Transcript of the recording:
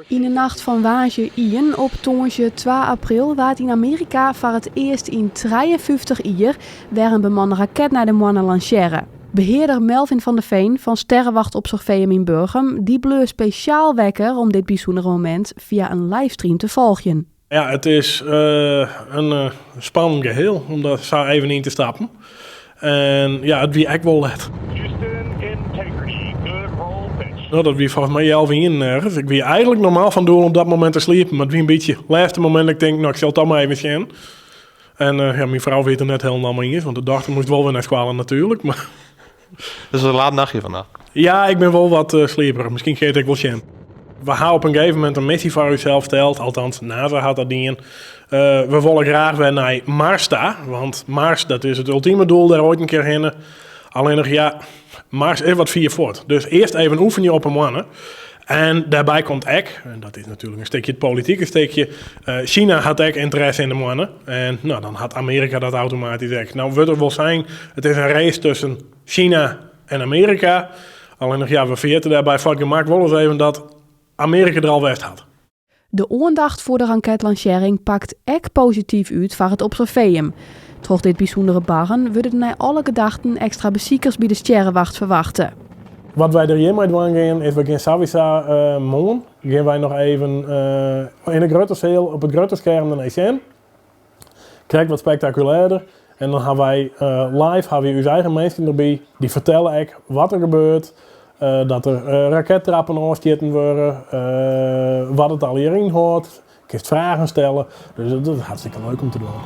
Yn de nacht fan woansdei ien op tongersdei twa april waard yn Amearika foar it earst yn 53 jier wer in bemanne raket nei de moanne lansearre. Behearder Melvin van der Veen fan Sterrewacht Observeum yn Burgum dy bleau spesjaal wekker om dit bysûndere momint fia in livestream te folgjen. Ja, it is in spannend geheel om dêr sa even yn te stappen. En ja, it wie ek wol let. No, dat wie folgens my healwei ienen ergens. Ik wie eigenlik normaal fan doel om dat momint te sliepen, mar it wie in bytsje lêste momint dat ik tink, no, ik sil it toch mar even sjen. En ja, myn frou wie it der net hielendal mei iens, want de dochter moast wol wer nei skoalle natuerlik. Mar Dus in laat nachtje vannacht. Ja, ik bin wol wat slieperich. Miskien kin ik it ek wol sjen. We ha op in gegeven momint in missy foar ússels steld. Althans, NASA hat dat dien. We wolle graach wer nei Mars ta. Want Mars, dat is it ultime doel, dêr oait in kear hinne. Allinnich, ja, Mars is wat fier fuort. Dus earst even oefenje op 'e moanne. En dêrby komt ek, en dat is natuerlik in stikje it politike stikje, China hat ek ynteresse yn de moanne. En no, dan hat Amearika dat automatysk ek. No wurdt der wol sein, it is in race tusken China en Amearika. Allinnich ja, we ferjitte dêrby foar it gemak wol ris even dat Amearika der al west hat. De oandacht foar de raketlansearring pakt ek posityf út foar it Observeum. Troch dit bysûndere barren wurde der nei alle gedachten ekstra besikers by de Stjerrewacht ferwachte. Wat wy der hjirmei dwaan gean is, we gean sawiesa moarn gean wy noch even yn de grutte seal op it grutte skerm dernei sjen. Krekt wat spektakulêrder. En dan ha wy live ha wy ús eigen minsken derby. Dy fertelle ek wat der gebeurt. Dat der rakettrappen ôfstjitten wurde. Wat it allegear ynhâldt. Kinst fragen stelle. Dus dat is hartstikke leuk om te dwaan.